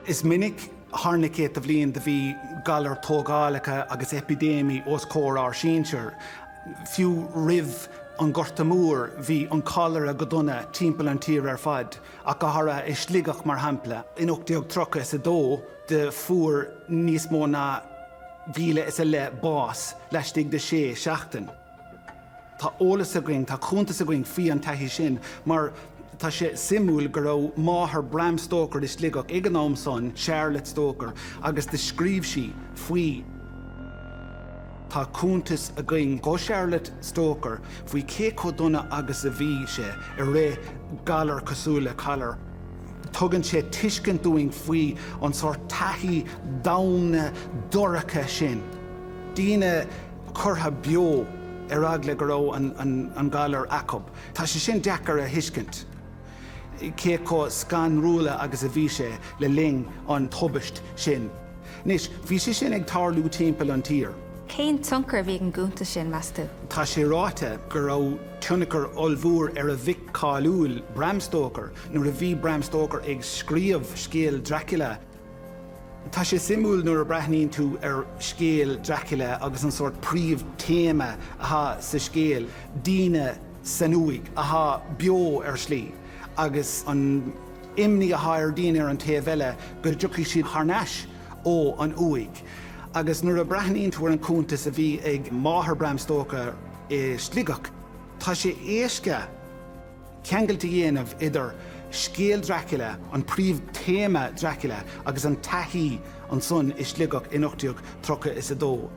Is minic thar na céadta bhliain do bhí galair tógálacha agus eipidéimí os comhair ár sinsear. Fiú roimh an Gorta Mór bhí an cholera go dona timpeall an tír ar fad, ach go háirithe i Sligeach mar shampla. In 1832 do fuair níos mó ná mhíle is a leith bás laistigh de sé seachtain. Tá eolas againn, tá cuntas againn faoi an taithí sin mar tá sé suimiúil go raibh máthair Bram Stoker i Sligeach ag an am san, Charlotte Stoker, agus do scríobh sí faoi. Tá cuntas againn ó Charlotte Stoker faoi cé chomh dona agus a bhí sé i rith galar cosúil le cholera. Tugann sé tuiscint dúinn faoi an sórt taithí damanta dorcha sin. Daoine curtha beo ar eagla go raibh an galar acu. Tá sé sin deacair a thuiscint, cé chomh scanrúla agus a bhí sé le linn an tubaist sin. Anois, bhí sé sin ag tarlú timpeall an tír. Cén tionchar a bhí ag an gcuntas sin, meas tú? Tá sé ráite go raibh tionchar ollmhór ar a mhic cáiliúil, Bram Stoker, nuair a bhí Bram Stoker ag scríobh scéal Dracula. Tá sé suimiúil nuair a breathnaíonn tú ar scéal Dracula agus an sórt príomh-téama athá sa scéal, daoine san uaigh, athá beo ar shlí, agus an imní athá ar daoine ar an taobh eile go dtiocfaidh siad thar n-ais ó an uaigh. Agus nuair a breathnaíonn tú ar an cuntas a bhí ag máthair Bram Stoker i Sligeach, tá sé éasca ceangailt a dhéanamh idir scéal Dracula, an príomh-téama Dracula, agus an taithí ansan i Sligeach in 1832.